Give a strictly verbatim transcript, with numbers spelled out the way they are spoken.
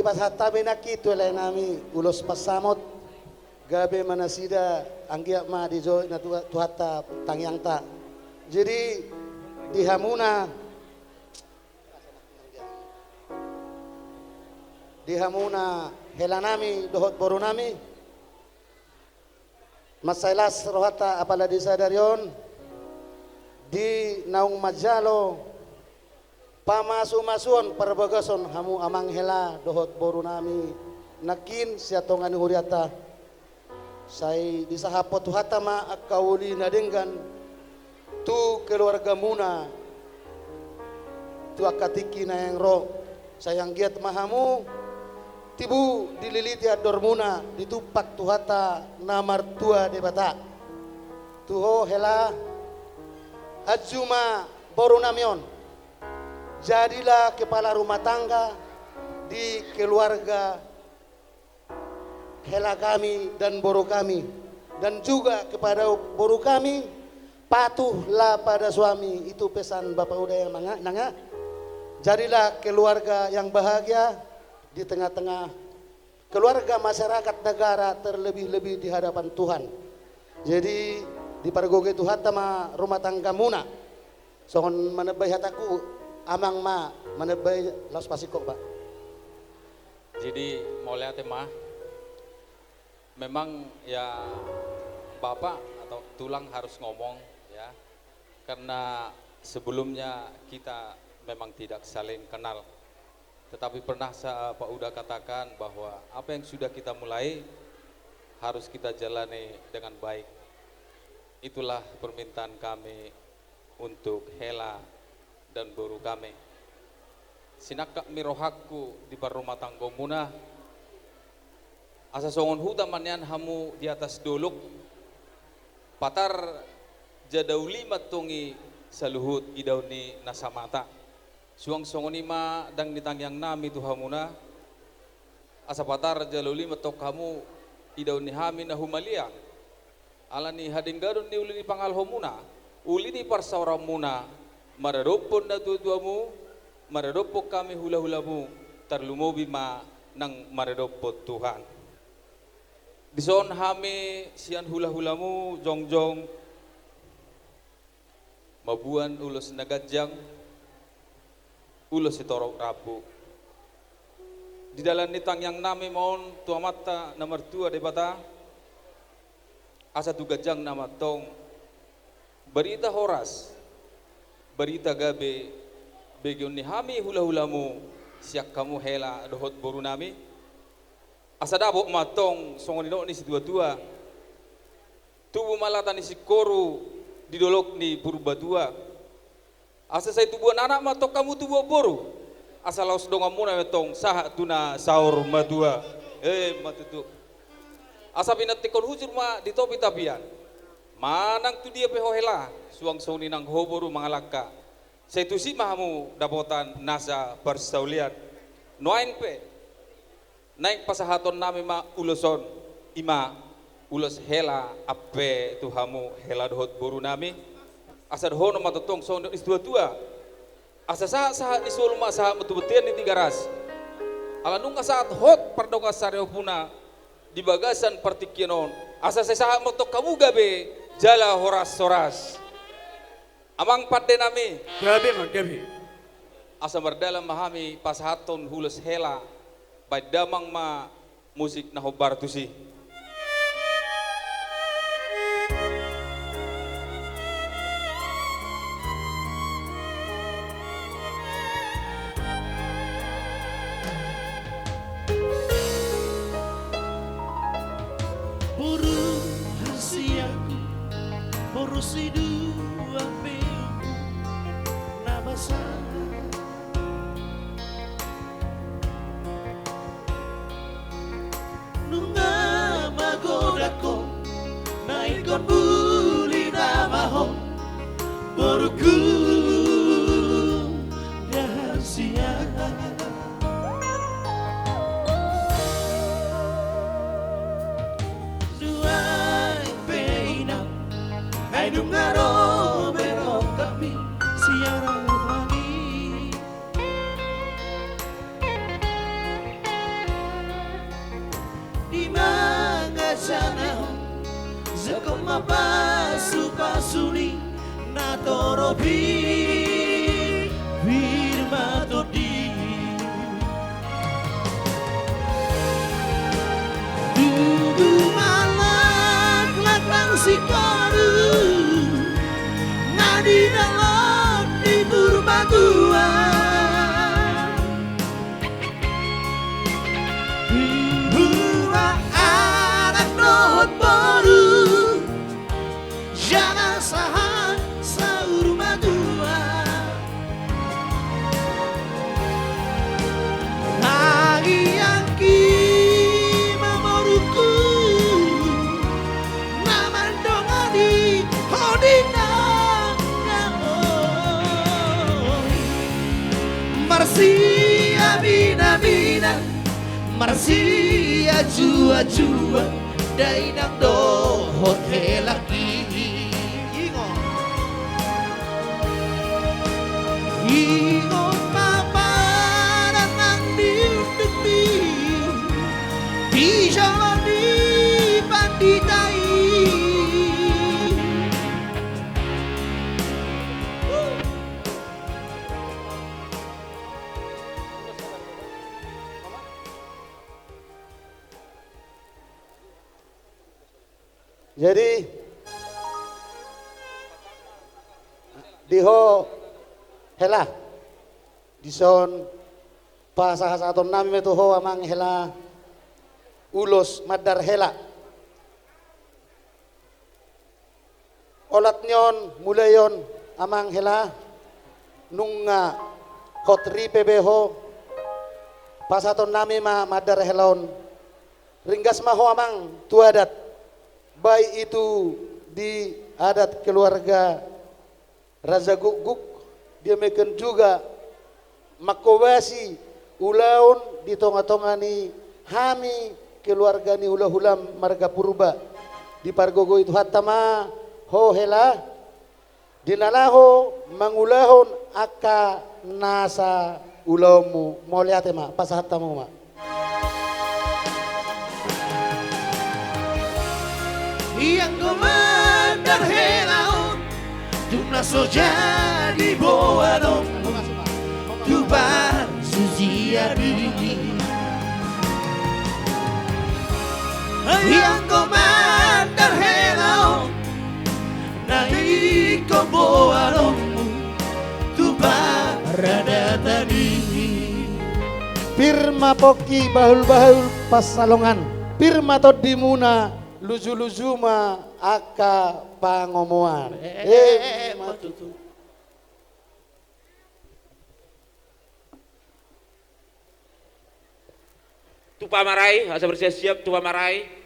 Pasahat hami nangkin tu hela nami ulos pansamot, gabe ma nasida anggiat ma dijou na tu-, Tuhanta tangiangta. Jadi di hamuna, di hamuna hela nami dohot boru nami, mansai las rohanta apala di sadari on, di naung manjalo pamasumasuon parbagason hamu amang hela dohot boru nami nangkin sian tonga ni hurianta. Sai disahaphon Tuhanta ma angka uli na denggan tu keluargamuna, tu angka tingki na naeng ro. Sai anggiat ma hamu tibu dililiti andormuna, ditumpak Tuhanta na martua Debata. Tu ho hela, anju ma boru nami on, jadilah kepala rumah tangga di keluarga hela kami dan boru kami, dan juga kepada boru kami, patuhlah pada suami. Itu pesan Bapak Uda yang manga-, nanga. Jadilah keluarga yang bahagia di tengah-tengah keluarga, masyarakat, negara, terlebih-lebih di hadapan Tuhan. Jadi dipargogoi Tuhanta ma rumah tanggamuna. Songon manebai hatangku, amang ma manebai laos pasingkop, Pak. Jadi mauliate ma. Memang ya, bapak atau tulang harus ngomong, ya, karena sebelumnya kita memang tidak saling kenal. Tetapi pernah sa-, Pak Uda katakan bahwa apa yang sudah kita mulai harus kita jalani dengan baik. Itulah permintaan kami untuk hela dan boru kami. Sinangkap ni rohangku di parrumatanggaonmuna, asa songon huta ma nian hamu di atas dolok, patar jada uli ma antong i saluhut idaon ni na samata. Suang songon i ma dang ni tangiang nami tu hamuna, asa patar jada uli ma antong hamu idaon ni hami na humaliang. Ala ni hadengganon ni uli ni pangalahomuna, uli ni parsaoranmuna, maradophon natuatuamu, maradophon hami hulahulamu, tarlumobi ma nang maradophon Tuhan. Dison hami sian hulahulamu jongjong mamboan ulos na ganjang, ulos sitorop rambu. Di dalan ni tangiang nami ma on tu Amanta na martua Debata, asa tu ganjangna ma antong barita horas, barita gabe begeon ni hami hulahulamu sian hamu hela dohot boru nami. Asa dapot ma antong songon nidok ni situatua, tubu ma lata ni singkoru di dolok ni Purbatua. Asa sai tubuan anak ma antong hamu, tubuan boru, asa laos donganmuna ma antong sahat tu na saur matua. Emma tutu. Asa pinantikhon hujur ma di topi tapian, manang tu dia pe ho hela, suang songon i nang ho boru mangalangka, sai tusi ma hamu dapotan nasa parsaulian. Nuaeng pe naeng pasahaton nami ma ulos on, i ma ulos hela ampe tu hamu hela dohot boru nami. Asa dohonon ma tongtong songon nidok ni situatua, asa sahatsahat ni solu ma sahat ma tu bontean ni Tigaras. Ala nunga sahat hot pardongan saripeopuna di bagasan partingkian on, asa sai sahat ma antong hamu gabe jala horashoras. Amang pande nami. Gabe ma, gabe. Asa mardalan ma hami pasahathon ulos hela, baen damang ma musik na hombar tusi. Boru hasianku, boru sidua pe na basa. Nunga magodang ho, na ingkon bulina ma ho, boruku na hasian. Nuaeng pe inang, ai nunga ro be rohami sian rohami. Ingkon ma pasupasu ni na torop i, pir ma tondi. Tubu ma laklak nang singkoru na di dalan ni Purbatua. Tubu ma anak dohot boru, jala sahat saur matua. Tangiangki ma borungku, na mandongani ho di tangahon. Marsiaminaminan, marsiajuajuan, dainang dohot helangki. Ingot. Ingot ma padan nang di undukmi, di jolo ni pandita i. Jadi, di ho hela, dison pasahatsahaton nami ma tu ho amang hela ulos mandar hela. Olat ni on, mulai on, amang hela, nunga hot ripe be ho, pasahaton nami ma mandar hela on. Ringgas ma ho amang tu adat, baik itu di adat keluarga Raja Gukguk, demikian juga mangkobasi ulaon di tongatonga ni hami keluarga ni hulahulam marga Purba. Dipargogoi Tuhanta ma ho hela, di na laho mangulahon angka nasa ulaonmu. Mauliate ma, pasahat hamu ma. Ianggo mandar hela on, tung na so jadi boanonmu tu parsusian i. Ianggo mandar hela on, na ingkon boanonmu tu paradatan i. Pir ma pongki bahulbahul pansalongan, pir ma tondimuna lujuluju ma angka pangomoan. Eh, eh, eh, eh, ma tutu. Tupa ma rai, asa bersiap-siap, tupa ma rai.